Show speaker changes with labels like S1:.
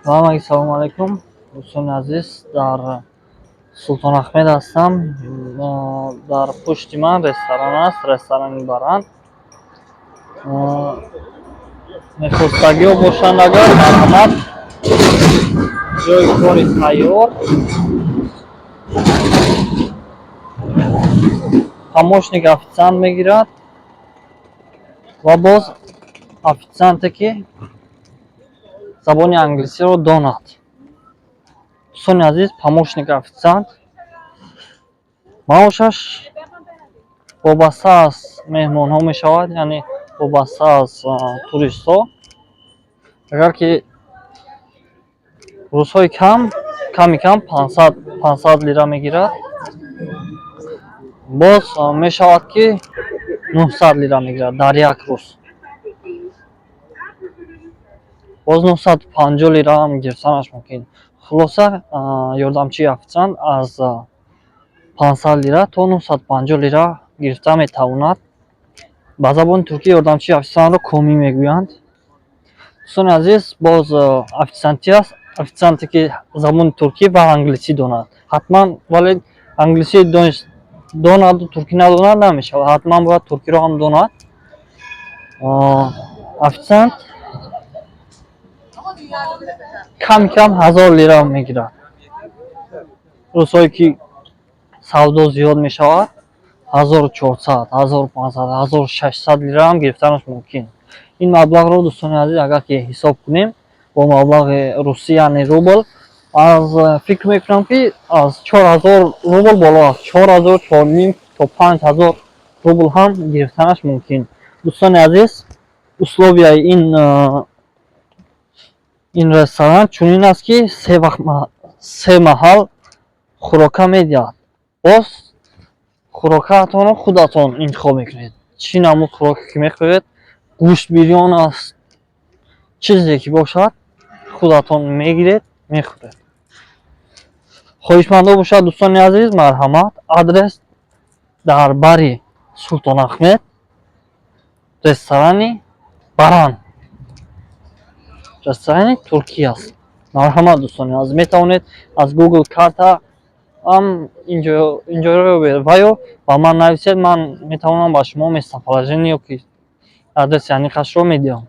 S1: Ҳамаги салому алайкум, дӯстони азиз. Дар Султон Ахмед ҳастам. Дар пушти ман ресторан аст, ресторани Баран. Мехостагиҳо бошанд агар, марҳамат, ҷои кори тайёр. Помощник официант мегирад ва боз официанте, ки забони англисиро донад. Дӯстони азиз, помощник официант маошаш вобаста аз меҳмонҳо мешавад, яъне вобаста аз туристҳо. Агар ки рӯзҳои кам, ками кам 500 лира мегирад, боз мешавад, ки 900 лира мегирад дар як рӯз, боз 950 лираам гирифтанаш мумкин. Хулоса, ёрдамчии официант аз 500 лира то 950 лира гирифта метавонад. Ба забони туркӣ ёрдамчии официантро комӣ мегӯянд. Дӯстони азиз, боз официантӣ аст, официанте, ки забони туркӣ ва англисӣ донад ҳатман. Вале англисӣ донаду туркӣ надонад, намешавад, ҳатман бояд туркиро ҳам донад. Официант ками кам 1000 лира мегирад. Рӯзҳое ки савдо зиёд мешавад, 1400, 1500, 1600 лираам гирифтанаш мумкин. Ин маблағро, дӯстони азиз, агар ки ҳисоб кунем бо маблағи русӣ, яъне рубл, аз фикр мекунам, ки аз 4000 рубл боло аст, 4000, 4,5 то 5000 рубл ҳам гирифтанаш мумкин. Дӯстони азиз, условияи ин ресторан чунин аст, ки се вақт, се маҳал хӯрока медиҳад. Боз хӯрокаатонро худатон интихоб мекунед, чӣ намуд хӯроке ки мехоҳед: гӯшт, бирён аст, чизе ки бошад, худатон мегиред, мехӯред. Хоҳишмандо бошад, дӯстони азиз, марҳамат. Адрес дар бари Султон Ахмед, ресторани Баран, ресторани туркӣ аст. Марҳамат, дӯстони азиз, метавонед аз Google карта ам инҷоро ёбед ва ё ба ман нависед, ман метавонам ба шумо местоположение ё ки адреси аниқашро медиҳам.